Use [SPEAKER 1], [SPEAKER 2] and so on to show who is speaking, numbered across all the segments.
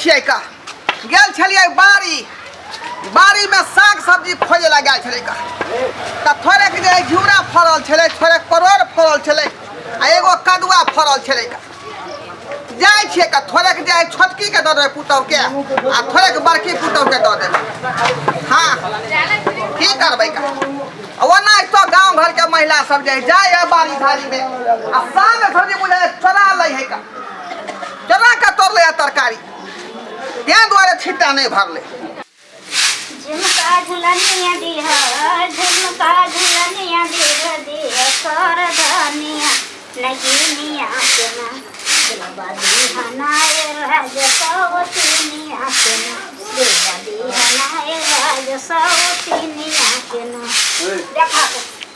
[SPEAKER 1] छियै का गेल छलियै बाड़ी बाड़ीमे साग सब्जी खोजे लए गेल छलै का तऽ थोड़ेक जे घिउरा फड़ल छलै थोड़ेक परोड़ फड़ल छलै आ एगो कदुआ फड़ल छलै का जाइ छियै का थोड़ेक जे छोटकीके दऽ देबै पुतहुके आ थोड़ेक बड़की पुतहुके दऽ देबै। हँ, की करबै का? ओना तो गाँव घरके महिला सब जे जाइ है बाड़ी झाड़ीमे आ साग सब्जी बुझाइ चोरा लै है का, चोरा के तोड़ लै है तरकारी, ताहि दुआरे छिट्टा नहि भरलै।
[SPEAKER 2] झुमका झुलनिया दिह, झुमका झुलनिया दिह दिह कर धनिया नगिनिया के ना दिलवा दिहनाए राज सवतिनिया के ना दिलवा दिहनाए राज सवतिनिया के ना। देखा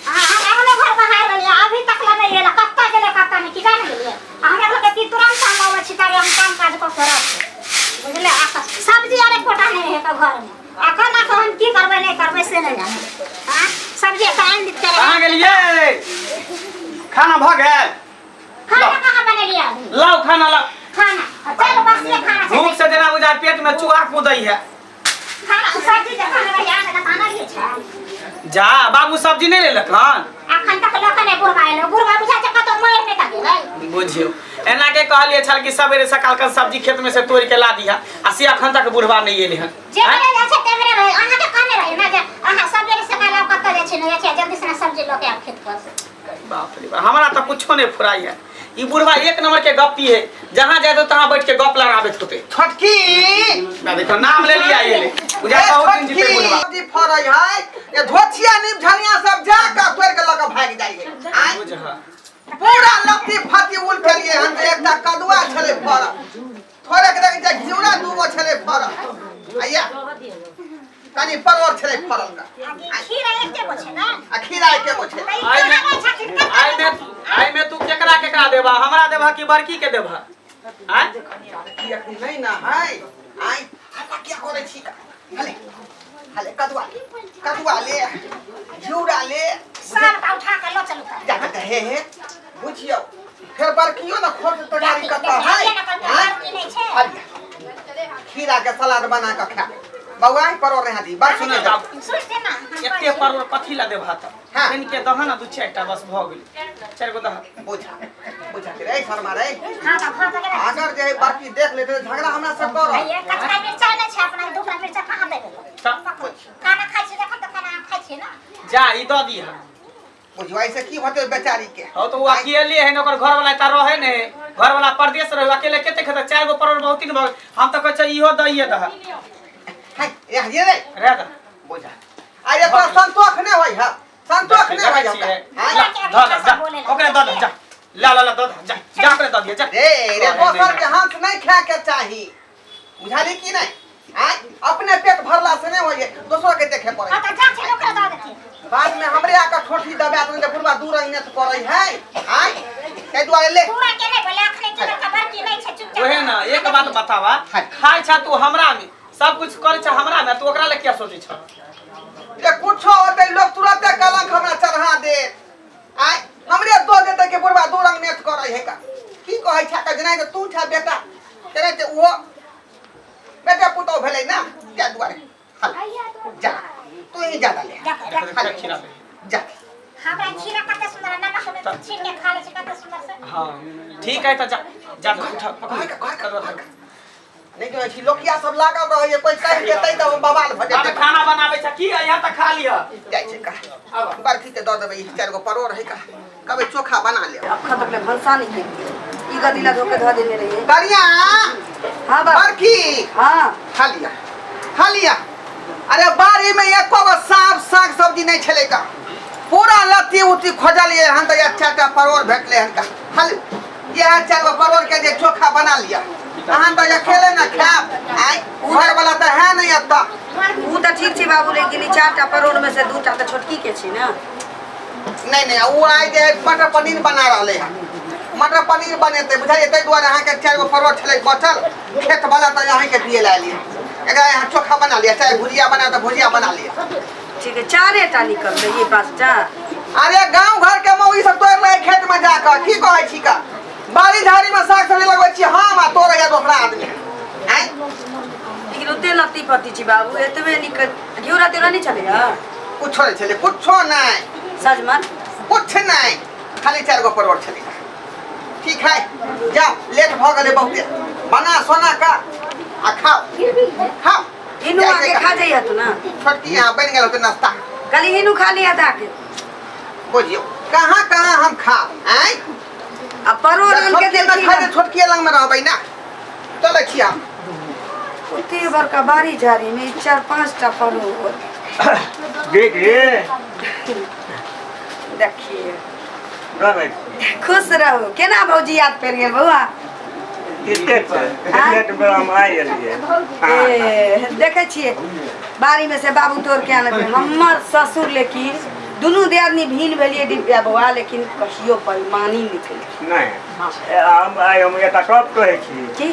[SPEAKER 2] हाँ, हम अपने घर बाहर गेलियै, अभी तक ला नहीं एला। कत्ता गेलै कत्ता नहीं की जाने गेलियै। आ हमरा लोग के तुरंत हम अबै छी तारे हम काम काज कऽ के रखबै, बुझले? आ सब्जी आर एकोटा नहि है घर में। अखन अखन हम की करबै नहि करबै से नहि जानै। हाँ, सब्जी एतऽ आनि दिते रहे।
[SPEAKER 3] कहाँ गेलियै? खाना भऽ गेल?
[SPEAKER 2] खाना कहाँ बनेलियै अभी?
[SPEAKER 3] लाउ खाना लाउ।
[SPEAKER 2] खाना चल बसिए खाना छै।
[SPEAKER 3] भूख से जेना बुझा पेट में चूहा कूदै है।
[SPEAKER 2] खाना सब्जी जे खाना रही आने का खाना लिए छै।
[SPEAKER 3] जा बाबू सब्जी नहीं लेलक हन?
[SPEAKER 2] अखन तक लऽ के नहि बुढ़वा एलो। बुढ़वा बुझा छै कतौ मरि नहि तऽ गेलै।
[SPEAKER 3] बुझियौ, एना के कहलिए छल कि सवेरे सकाल के सब्जी खेत में से तोड़ के ला दिहा, आ से अखन तक बुढ़वा नहीं एले हन।
[SPEAKER 2] जे करे जाइ छै तेमरे रहे। अहाँ के कहने रही ना जे अहाँ सवेरे सकाल आब कतऽ जाइ छै नहि जाइ छै, जल्दी से ना सब्जी लऽ के आब खेत पर से।
[SPEAKER 3] बाप रे बाप, हमरा तऽ कुछो नहीं फुराई है। ई बुढ़वा एक नंबर के गप्पी है, जहाँ जाए तो तहाँ बैठ के गप लड़ाबैत होते।
[SPEAKER 1] छोटकी
[SPEAKER 3] ना देखो नाम ले लिया ये ले बुझा
[SPEAKER 1] ए,
[SPEAKER 3] बहुत दिन जीते
[SPEAKER 1] छोटकी,
[SPEAKER 3] बुढ़वा।
[SPEAKER 1] सब्जी फड़ै है ये धोछिया निपझनिया सब जा कऽ तोड़ि के लऽ कऽ भागि जाइ है। आँय?
[SPEAKER 3] बुझा
[SPEAKER 1] पूरा लत्ती फत्ती उलटलियै हन तऽ एकटा कदुआ छलै फड़ल, थोड़ेक देख जे घिउरा दूगो छलै फड़ल, आ या कनि परोड़ छलै फड़ल का।
[SPEAKER 2] खीरा एके गो छै ना?
[SPEAKER 1] आ खीरा एके गो छै।
[SPEAKER 3] आइ में आइ में आइ में तू केकरा केकरा देबा? हमरा देबा कि बड़की के देबा? आय
[SPEAKER 1] की अखनी नहीं ना है। आय हल्ला किया करै छी का? हले हले कदुआ ले, कदुआ ले, घिउरा ले।
[SPEAKER 2] सब टा उठा के लऽ चलू तऽ।
[SPEAKER 1] जा जा हे हे बुझियौ फेर बड़कियो ने खोट तैयारी कतऽ है? आँय?
[SPEAKER 2] बड़की नहि छै।
[SPEAKER 1] हलिया खीरा के सलाद बना के खा बौआ। ई परोड़ रहा दी बड़ सुनै
[SPEAKER 3] बाबू।
[SPEAKER 2] सुन दे ना, हम
[SPEAKER 3] एते परोड़ कथी ला देबा तऽ?
[SPEAKER 1] हाँ।
[SPEAKER 3] कनि के दह ना, दू चारि टा बस भऽ गेल, चारि गो दह।
[SPEAKER 1] बुझा बुझा रे शर्मा रे।
[SPEAKER 2] हाँ तऽ भऽ तऽ गेलै।
[SPEAKER 1] अगर जे बड़की देख लेते तऽ झगड़ा हमरा से करत।
[SPEAKER 2] ये कचका मिरचाइ नहि छै अपना, दूटा मिरचाइ कहाँ देबै?
[SPEAKER 3] तऽ
[SPEAKER 2] खाना खाइ छी जखन तऽ खाना खाइ छी ना।
[SPEAKER 3] जा ई दऽ दीह।
[SPEAKER 1] बुझियौ ऐसे की होतै बेचारी के?
[SPEAKER 3] हो तो वो अकेले है न, ओकर घर वाला एतऽ रहे ने, घर वाला परदेश रहे, अकेले कते खेतै? चारि गो परोड़ बहुत दिन भऽ गेल। हम तऽ कहै छियै इहो दइए दह।
[SPEAKER 1] है ये ये रे
[SPEAKER 3] रह दह।
[SPEAKER 1] बुझा अरे तोरा संतोष नहि होइ है, संतोष नहि होइ
[SPEAKER 3] देखै छियै।
[SPEAKER 1] है।
[SPEAKER 3] ला, धऽ दह, जा ओकरे दऽ दह, जा ला ला ला दऽ दह, जा जा ओकरे दऽ दिह जा।
[SPEAKER 1] रे रे
[SPEAKER 3] रहे
[SPEAKER 1] दोसर
[SPEAKER 3] नहि।
[SPEAKER 1] के हंस नहीं खाए के चाही, बुझाली की नहीं? आँय, अपने पेट भरला से नहीं होइए, दोसर के देखे पड़े।
[SPEAKER 2] हाँ तऽ जा छै ओकरा दऽ देथिन।
[SPEAKER 1] बाद में हमरे आके ठोठी दबा देने बुढ़वा दू रंग नेत पड़े है। आँय, ताहि दुआरे ले।
[SPEAKER 2] पूरा के नहि बोले अखने के लड़का बड़की नहि छै, चुपचाप।
[SPEAKER 3] ओहे ना, एक बात बतावा,
[SPEAKER 1] हाँ।
[SPEAKER 3] खाइ छा तू हमरा में, सब कुछ करै छा हमरा में, तू ओकरा ले किया सोचै छा?
[SPEAKER 1] जे कुछो होते लोग तुरंते कलंक हमरा चढ़ा दे। आँय, हमरे दो देते कि बुढ़वा दू रंग नेत करे है का। की कहै छा का जेना तू छा बेटा तेना ते उहो बेटा पुतोह भेलै ना, ताहि दुआरे। हल, जा तू ही ज्यादा ले।
[SPEAKER 2] देख देख।
[SPEAKER 1] हल,
[SPEAKER 3] खीरा दे।
[SPEAKER 1] जा।
[SPEAKER 2] हमरा खीरा कते सुंदर है, नमक में छीन के खा ले छै कते सुंदर से।
[SPEAKER 3] हाँ ठीक है, तऽ जा जा उठा पकड़।
[SPEAKER 1] घर का, घर का, घर का। नहीं कहै छी लोकिया सब लागल रहै कोई कहि देतै तऽ बवाल भऽ
[SPEAKER 3] आब
[SPEAKER 1] जेतै।
[SPEAKER 3] खाना बनाबै छ की? यहाँ तऽ खा लिह।
[SPEAKER 1] जाइ छै का बर्फी के दऽ देबै, ई चारि गो परोड़ है का, कहबै चोखा बना लेब।
[SPEAKER 4] अखन तक ले भनसा नहीं केलियै, ई गदीला धो के धऽ देने रहियै।
[SPEAKER 1] करिया।
[SPEAKER 4] हाँ बाबू।
[SPEAKER 1] बर्फी।
[SPEAKER 4] हाँ।
[SPEAKER 1] खा लिया खा लिया। अरे बाड़ी में एको गो साफ साग सब्जी नहीं छलै का, पूरा लत्ती उत्ती खोजलियै हन तऽ एक चारि टा परोड़ भेटलै हन का। खाली इएह चारि गो परोड़ के जे चोखा बना लिया। अहाँ तऽ अकेले ने खायब, आँय, घर वाला तऽ है नहीं एतऽ।
[SPEAKER 4] उ तऽ ठीक छै बाबू, लेकिन ई चारि टा परोड़ में से दू टा तऽ छोटकी के छै ने।
[SPEAKER 1] नहीं नहीं, ओ आइ जे मटर पनीर बना रहलै हन, मटर पनीर बनेतै बुझलियै, ताहि दुआरे अहाँके चारि गो परोड़ छलै बचल खेत वाला तऽ अहाँके दिए लए एलियै। एकरा अहाँ चोखा बना लिअ, चाहे भुजिया बना तऽ भुजिया बना लिअ।
[SPEAKER 4] ठीक है, चारे टा निकललै ये पाँच टा।
[SPEAKER 1] अरे गाँव घर के मौगी सब तोड़ि लै खेत में जाकऽ, की कहै छी का? बाड़ी झाड़ी में साग सब्जी लगबै छी हम आ तोड़ै है दोसरा आदमी। आँय,
[SPEAKER 4] लत्ती पत्ती छी बाबू, एतबे नीक घिउरा तिउरा नहि छलैया?
[SPEAKER 1] कुछो नहि छलै, कुछो नहि।
[SPEAKER 4] सजमन
[SPEAKER 1] कुछ नहि, खाली 4 गो परोड़ छलै। ठीक है, जाओ, लेट भऽ गेलै बहुते। बना सोना का आ खाओ खाओ।
[SPEAKER 4] हिनू आके खा जाइए तू ना।
[SPEAKER 1] छोटकी यहाँ बनि गेल होतै नाश्ता।
[SPEAKER 4] कहली हिनू खा लिया आके।
[SPEAKER 1] बुझियौ कहाँ कहाँ हम खाओ आँय।
[SPEAKER 4] आ परोड़ आन के
[SPEAKER 1] छोटकी
[SPEAKER 4] देलखिन।
[SPEAKER 1] खाइ छोटकी लग में रहबै ना, चलै छी हम।
[SPEAKER 4] ओते बड़का बाड़ी झाड़ी में 4-5 टा परोड़।
[SPEAKER 5] दीदी
[SPEAKER 4] देखिए खुश रहू। केना भौजी याद पड़ि गेल बौआ? देखै छियै बाड़ी में से बाबू तोड़ के आनलकै। हमर ससुर लेकिन दुनू दियादनी भिन भेलियै डिबिया बौआ, लेकिन कहियो बेईमानी नहि केलखिन।
[SPEAKER 5] नहि, हम एकटा गप कहै छी
[SPEAKER 4] की?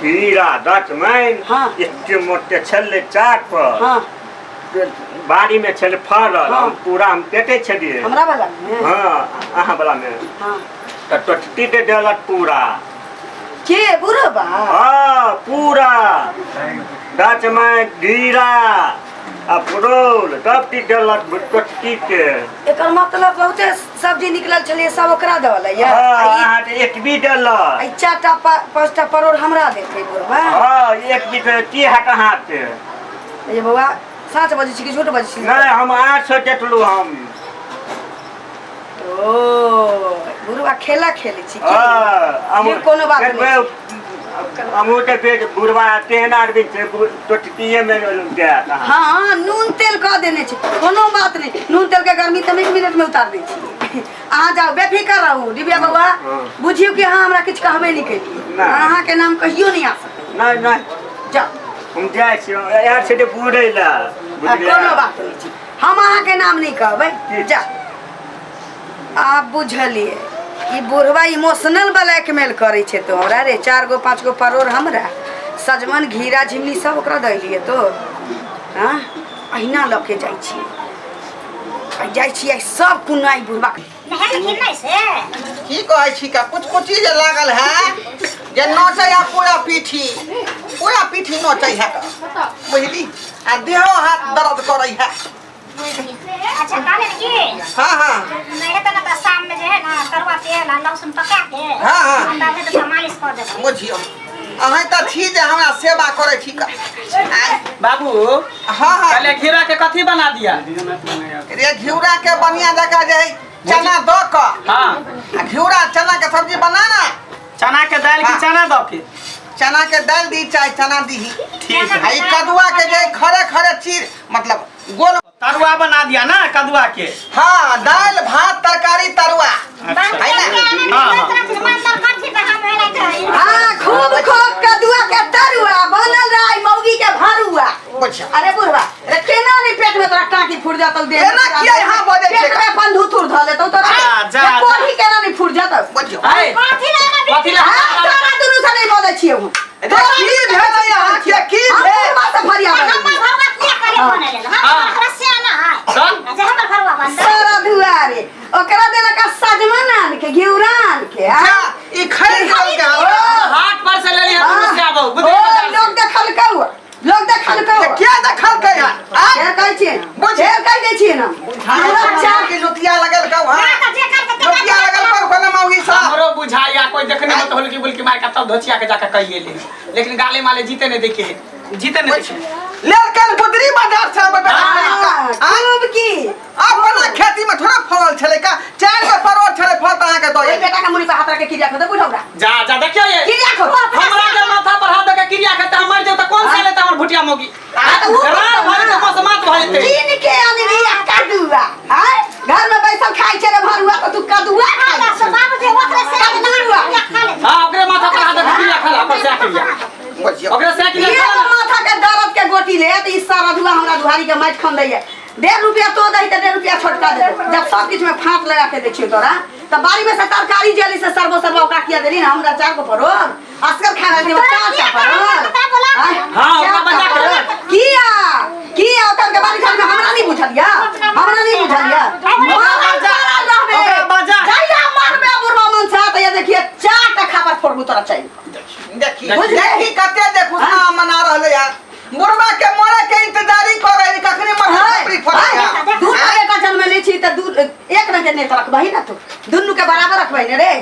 [SPEAKER 5] हीरा दतमैन एते मोटे छलै चाक पर, बाड़ी में छलै फड़ल, हम पूरा हम पेटे छलियै।
[SPEAKER 4] हमरा वाला में?
[SPEAKER 5] हाँ, अहाँ वाला में। तऽ टोटती दे देलक पूरा।
[SPEAKER 4] के बुढ़बा?
[SPEAKER 5] हाँ, पूरा दतमैन घीरा आ परोल सब चीज देलक टोटती के।
[SPEAKER 4] एकर मतलब बहुते सब्जी निकलल छलै, सब ओकरा देलैया।
[SPEAKER 5] हाँ, अहाँके एक भी देलक।
[SPEAKER 4] आ 4टा 5टा परोड़ हमरा देतै बुढ़बा।
[SPEAKER 5] हाँ, एक भी की हाथ अहाँके?
[SPEAKER 4] ये बौआ साँच बजै छी कि झूठ बजै छी?
[SPEAKER 5] नहि, हम 800 देखलहुँ हम।
[SPEAKER 4] ओ बुढ़बा खेला खेलै छी की? कोनो बात नहि।
[SPEAKER 5] हमहूँ तऽ फेर बुढ़बा तेहन आदमी छै, टोटकीए में जायत।
[SPEAKER 4] हाँ, नून तेल कऽ देने छै, कोनो बात नहि। नून तेल के गर्मी तऽ 1 मिनट में उतार दै छी। अहाँ जाउ, बेफिकर रहू डिबिया बौआ। बुझियौ कि अहाँ हमरा किछु कहबे नहि केलियै, अहाँके नाम कहियो नहि आ सकैए।
[SPEAKER 5] नहि नहि,
[SPEAKER 4] जाउ।
[SPEAKER 5] हम जाइ छी, आयल छै तऽ बुढ़ै लए।
[SPEAKER 4] कोनो बात नहि छै, हम अहाँके नाम नहि कहबै, जा। आब बुझलियै ई बुढ़वा इमोशनल ब्लैकमेल करै छै तो हमरा रे। 4 गो 5 गो परोड़ हमरा, सजमन घीरा झिमनी सब ओकरा दैलियै तो। हाँ, अहिना लऽ के जाइ छियै, जाइ छियै सब कुनाइ बुढ़वा।
[SPEAKER 1] की कहै छी का कुछ कुछ चीज लागल है जे नोचै है पूरा पीठी, पूरा पीठी नोचै है बुझली, आ देहो हाथ दर्द करै है।
[SPEAKER 2] अच्छा कहले की?
[SPEAKER 1] हाँ हाँ।
[SPEAKER 2] नहीं तो ना शाम में जे है ना करुआ तेल आ लहसुन पका के
[SPEAKER 1] हाँ हाँ
[SPEAKER 2] तब तो मालिश कर देबै।
[SPEAKER 1] बुझियौ अहाँ तऽ छी जे हमरा सेवा करै छी का
[SPEAKER 3] बाबू।
[SPEAKER 1] हाँ हाँ।
[SPEAKER 3] कहले घिउरा के कथी बना दिया?
[SPEAKER 1] रे घिउरा के बढ़िया जगह जे है चना दऽ कऽ।
[SPEAKER 3] हाँ।
[SPEAKER 1] आ घिउरा चना के सब्जी बना ना।
[SPEAKER 3] चना के दाल की चना दऽ के?
[SPEAKER 1] चना के दाल दी चाहे चना दी।
[SPEAKER 3] ठीक
[SPEAKER 1] है। ई कदुआ के जे खड़े खड़े चीर मतलब गोल
[SPEAKER 3] तरुआ बना दिया ना कदुआ के।
[SPEAKER 1] हाँ, दाल भात तरकारी तरुआ।
[SPEAKER 3] अच्छा।
[SPEAKER 1] है ना?
[SPEAKER 4] हाँ, खूब खूब कदुआ के तरुआ बनल रहा मौगी के भरुआ। अरे बुढ़वा रे केना नहीं पेट में तोरा टाकी फूट जातौ? दे
[SPEAKER 1] केना किया यहाँ बजै छै?
[SPEAKER 4] पेट में अपन धुथुर धऽ लेतौ तोरा।
[SPEAKER 3] जा, जा।
[SPEAKER 4] कोढ़ी केना नहीं फूट जातौ?
[SPEAKER 1] बुझियौ।
[SPEAKER 3] कथी ला?
[SPEAKER 4] तोरा दुनू से नहीं बजै छियौ हम।
[SPEAKER 1] की भेलै अहाँके? की भेल?
[SPEAKER 4] बुढ़वा से फरिया सारा दुआरे ओकरा देलक सजमन आन के घिउरा आन के।
[SPEAKER 1] ई खरीद लेलकै।
[SPEAKER 3] हाट पर से लेली हम से आबो।
[SPEAKER 4] लोग देखलकौ, लोग देखलकौ।
[SPEAKER 1] के देखलकै हन?
[SPEAKER 4] के कहै छियै? के कहि दै छियै ना?
[SPEAKER 1] हमरा चार के लुतिया लगल कौ। हां, लुतिया लगल पर कोना मौगी साहब।
[SPEAKER 3] हमरो बुझाया कोई देखने में तो हल्की बुल्की मार के तब धोचिया के जाके कहिए ले, लेकिन गाले माले जीते नहीं देखे, जीते नहीं देखे।
[SPEAKER 1] लेलकै गुदरी बाजार से
[SPEAKER 4] खूब की
[SPEAKER 1] अपना खेती में थोड़ा फड़ल छलै का, 4 गो परोड़ छलै फल तऽ अहाँके दऽ।
[SPEAKER 4] बेटा के मुड़ी पर हाथ रख के क्रिया खो बुढ़ौरा।
[SPEAKER 3] जा जा देखियो ये
[SPEAKER 4] क्रिया खो।
[SPEAKER 3] हमरा के माथा पर हाथ दके क्रिया खेते हम मर जाऊ त कौन सा लेता हमर भुटिया मोगी?
[SPEAKER 4] आ
[SPEAKER 3] त रार भरे त बस मात भरे ते
[SPEAKER 4] किन के अनरी कदुआ। आय घर में बैसल खाइ छै रे भरुआ त तू कदुआ खाइ छै।
[SPEAKER 2] बाबूजी ओकरे से
[SPEAKER 4] कदुआ।
[SPEAKER 3] हां, ओकरे माथा पर हाथ दके क्रिया खा अपन से क्रिया। ओकरे से क्रिया
[SPEAKER 4] खा। माथा के दर्द के गोटी ले त ई सारा दुआ हमरा दुहारी के माटि खन दैया। 1.5 रुपया तो दही त 1.5 रुपया छोटका दे। जब सब किछ में फांक लगा के देखियो तोरा त बाड़ी में से तरकारी जेली से सरबो सरबो ओकरा किया देली ना। हमरा 4 गो परोड़ असगर खाना दे 4टा परोड़।
[SPEAKER 3] हां, ओकरा बजा के
[SPEAKER 4] किया किया ओकर के बाड़ी घर में हमरा नहीं बुझलिया, हमरा नहीं बुझलिया।
[SPEAKER 3] ओकरा बजा
[SPEAKER 4] जाइया मारबे बुढ़वा मन से त ये देखिए 4टा खापर फोड़बू तोरा चाहिए।
[SPEAKER 1] देखी देखी कते जे खुशना मना रहलै यार। बुढ़वा के मरे के इंतजारी करे कखनी मर खोपड़ी फोड़े
[SPEAKER 4] हाय, दू बेटा जन्म ले छी त दू एक रंग के नेत रखबही ना तू दुनू के बराबर रखबही ने रे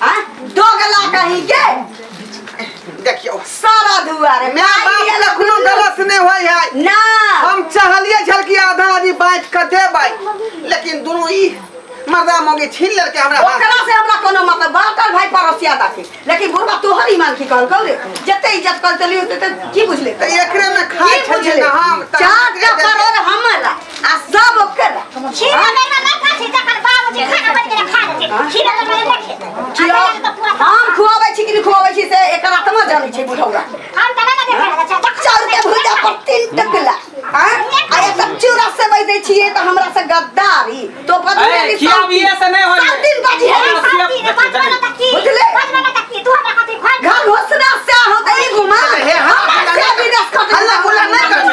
[SPEAKER 4] आ दो गला कहीं के
[SPEAKER 1] देखियो
[SPEAKER 4] सारा दुआरे
[SPEAKER 1] my बाप कखनो गलत नहीं होय है
[SPEAKER 4] ना
[SPEAKER 1] हम चाहलिए छल कि आधा आधी बाँट के देबै लेकिन दुनू ई मर्दा मौगी छीन लेलकै हमरा हाथ।
[SPEAKER 4] ओकरा से हमरा कोनो मतलब बाटल भाई पड़ोसिया दाके लेकिन बुढ़वा तोहर ईमान की कहल रे जते इज्जत कर चली होते त की बुझले
[SPEAKER 1] तऽ एकरे में खाइ
[SPEAKER 4] की
[SPEAKER 1] छलियै
[SPEAKER 4] बुझले
[SPEAKER 1] ने हम तऽ
[SPEAKER 4] चार
[SPEAKER 1] एकरे
[SPEAKER 4] टा
[SPEAKER 1] देलियै।
[SPEAKER 4] परोर हमरा आ सब ओकरा
[SPEAKER 2] खीरा बेर में ना खाइ छी जखन बाबूजी खाना बन के खा लै छै खीरा बेर में नहि खेतै
[SPEAKER 4] खियाओ। हम खुआबै छी कि नहि खुआबै छी से एकर आत्मा जानै छै बुढ़ौरा
[SPEAKER 2] हम तऽ नहि देखै लए छै
[SPEAKER 4] चाउर के भुजा पर तीन टकला आँ? आ एक चूड़ा सेवै दै छियै तऽ हमरा से गद्दारी तो
[SPEAKER 3] अरे, खियाबिए से नहि होइए।
[SPEAKER 4] सात दिन बाजी है
[SPEAKER 3] हमरा
[SPEAKER 4] बुझले? घर घोसना से होते ई घुमा
[SPEAKER 1] हे, हल्ला
[SPEAKER 4] हमरा से भी रस कट
[SPEAKER 1] हल्ला गुल्ला नहि करू।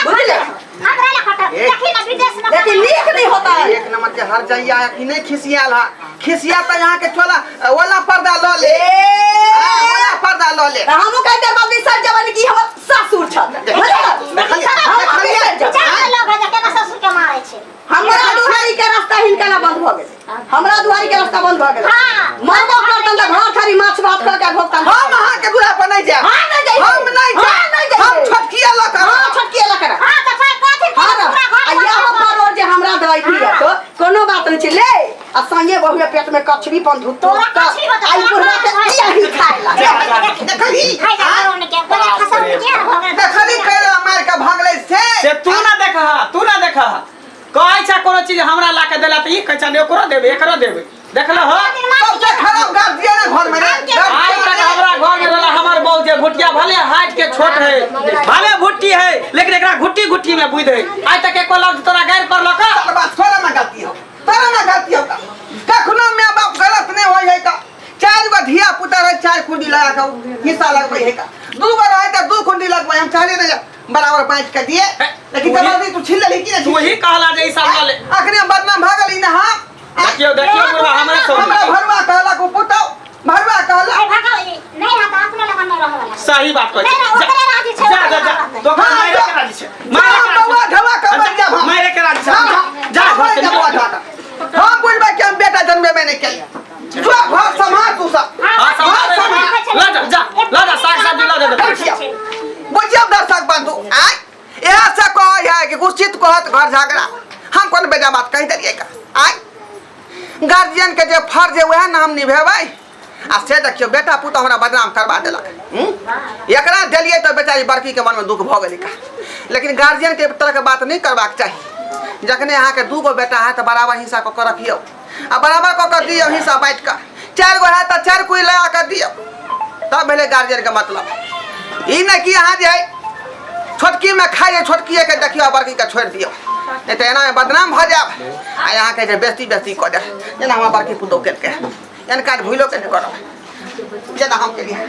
[SPEAKER 4] बुझले? लेकिन नीक नहीं होता है
[SPEAKER 1] एक नंबर के हर जाइया है कि नहीं खिसियाल है खिसिया तो यहाँ के चोला ओला पर्दा ल ले हाँ, ओला पर्दा ल ले
[SPEAKER 4] हमहूँ कहि देब बाबू सर जवन की हमर ससुर छथि बुझलियै? हम बिसरि जाब। हमरा दुआरी के रास्ता हिनका ला बंद भऽ गेलै हमरा दुआरी के रास्ता बंद भऽ गेलै
[SPEAKER 2] हाँ।
[SPEAKER 4] मरबो करतन तऽ घर खाली माछ भात खा के भोगतन
[SPEAKER 1] हम अहाँ के दूरा पर नहीं जाएब
[SPEAKER 4] हाँ, नहीं जाइए।
[SPEAKER 1] हम नहीं
[SPEAKER 4] हाँ,
[SPEAKER 1] जाएब
[SPEAKER 4] नहीं जाइए।
[SPEAKER 1] हम छोटकिया ल कर
[SPEAKER 4] हाँ छोटकी लग करा हाँ ना आ यहाँ पर जे हमरा दवाई दिया तो कोनो बात नहीं छै ले आ संगे बहुए पेट में कछरी बंधु तो
[SPEAKER 2] तोरा कछरी बंधु,
[SPEAKER 4] आई बुढ़वा के यही खाए ला
[SPEAKER 1] देखली देखली कैला मार के भागले से
[SPEAKER 3] से तू ना देखा तू ना देखा कहै छै कोनो चीज हमरा ला के देला तऽ ई कहै छै ने ओकरो देबै एकरो देबै देखल हो
[SPEAKER 1] सबसे खराब गार्जियन है घर में रे
[SPEAKER 3] आइ तक हमरा घर में रहला हमर बहू जे घुटिया भले हाइट के छोट है भले भुट्टी है लेकिन एकरा घुट्टी घुट्टी में बुझ है आइ तक एको लफ्ज तोरा गैर पर लक
[SPEAKER 1] बात थोड़ा ना गलती हो तोरा ना गलती हो कखनो माय बाप गलत नहीं होय है का चार गो धिया पुता रहे चार खुंडी लगा के हिस्सा लगबै है का दू गो रहे तो दू खुंडी लगबै हम चाहले नहीं बराबर बांट के दिए लेकिन जबरदस्ती तू छीन लेली की नहीं
[SPEAKER 3] तू ही कहला जे ई सब लऽ ले
[SPEAKER 1] अखने हम बदनाम भऽ गेली ना हम
[SPEAKER 3] देखियो देखियो बुढ़वा हमरा सब
[SPEAKER 1] हमरा भरुआ कहलक ओ पुतौ भरुआ कहलक
[SPEAKER 3] सही बात कहै
[SPEAKER 2] नहीं, नहीं, ओकरे राजी छै,
[SPEAKER 3] जा जा जा
[SPEAKER 2] ओकरे
[SPEAKER 3] तो
[SPEAKER 1] हाँ,
[SPEAKER 3] मारे
[SPEAKER 1] जा।
[SPEAKER 3] के राजी छै
[SPEAKER 1] जा,
[SPEAKER 3] मारे
[SPEAKER 1] हम
[SPEAKER 3] के राजी
[SPEAKER 1] बौआ ढवा के मर जाब हम।
[SPEAKER 3] मारे के राजी छै
[SPEAKER 1] हाँ,
[SPEAKER 3] जा
[SPEAKER 1] हम
[SPEAKER 3] घर से
[SPEAKER 1] मर जाब बौआ
[SPEAKER 3] निकल।
[SPEAKER 1] ढवा के। हम बुझबै कि हम बेटा जन्मेबे नहीं केलियै जो घर सम्हार तू सब
[SPEAKER 3] हाँ, सम्हार
[SPEAKER 1] घर सम्हार।
[SPEAKER 3] लऽ जा जा लऽ जा साग सब्जी लऽ जा
[SPEAKER 1] देखियौ बुझियौ दर्शक बंधु आय इएह से कहै है कि गुस्सित कहत घर झगड़ा हम कोन बेजा बात कहि देलियै का आय गार्जियन के जे फर्ज है वएह ने हम निभेबै आ से देखियौ बेटा पुतहु हमरा बदनाम करबा देलक हूँ? एकरा देलियै तऽ बेचारी बड़की के मनमे दुख भऽ गेलै का लेकिन गार्जियन के तरहके बात नहि करबाक चाही जखने अहाँके दू गो बेटा है तऽ बराबर हिस्सा कऽ कऽ रखियौ आ बराबर कऽ कऽ दियौ हिस्सा बाँटि कऽ चारि गो है तऽ चारि कोइ लगा कऽ दियौ तब भेलै गार्जियनके मतलब ई नहि कि अहाँ जे है छोटकीमे खाइ है छोटकीएके देखियौ आ बड़कीके छोड़ि दियौ नहि तऽ एनामे बदनाम भऽ जायब आ अहाँके जे बेस्ती बेस्ती कऽ देब जेना हमर बड़की पुतहु केलकै एहन काज भूलो के नहि करब जेना हम केलियै।